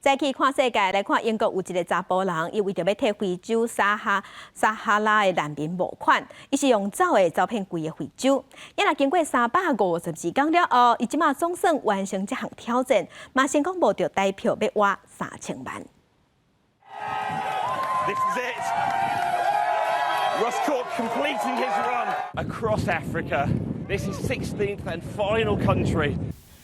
再去看世界，來看英國有一个查埔人，伊為著欲替非洲撒哈拉的難民募款，伊是用走的走遍規个非洲。伊若經過352工了後，伊這馬總算完成這項挑戰，嘛成功募著台票欲倚3000萬。 This is it. Russ Court completing his run across Africa. This is 16th and final country.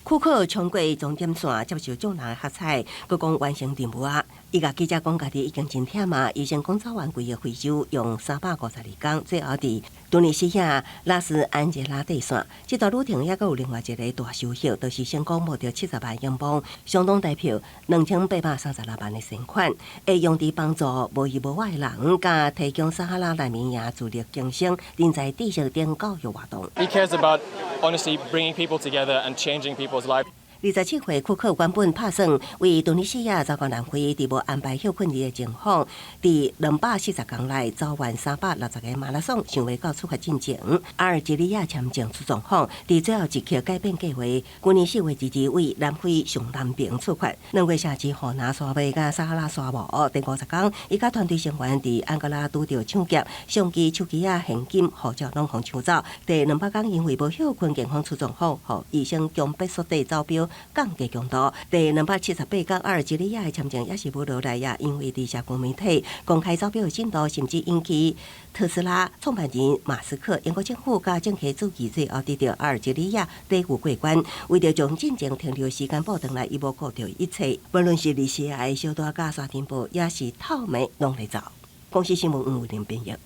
庫克衝過終點線，接受眾人的喝彩，閣講完成任務啊！伊共記者講，家己已經真忝啊！伊成功走完規个非洲，用352工，最後佇突尼西亞拉斯安傑拉底線。這段旅程猶閣有另外一个大收穫，就是成功募著70萬英鎊，相當台票2836萬的善款，會用佇幫助無依無靠的人，佮提供撒哈拉難民營自力更生、人才知識等教育活動。 He cares about honestly bringing people together and changing people's lives. 27歲庫克原本拍算為突尼西亞走到南非，佇無安排歇睏日的情況，佇240工內走完360個馬拉松，想袂到出發進前，阿爾及利亞簽證出狀況，佇最後一刻改變計劃。舊年4月22為南非上南邊出發，兩月設置河南沙漠佮撒哈拉沙漠。第50工，伊佮團隊成員佇安哥拉拄著搶劫，相機、手機仔、現金、護照攏予搶走。第200工因為無歇睏健康出狀況，予醫生強迫縮短走錶，降低強度。第278工，阿爾及利亞的簽證也是無落來也，因為佇社群媒體公開走錶的進度，甚至引起特斯拉創辦人馬斯克、英國政府佮政客注意，最後得著阿爾及利亞抵禦過關。為著將進前停留時間補轉來，伊無顧著一切，無論是日時的小大佮沙塵暴，抑是透暝，攏來走。公視新聞吳偉玲編譯。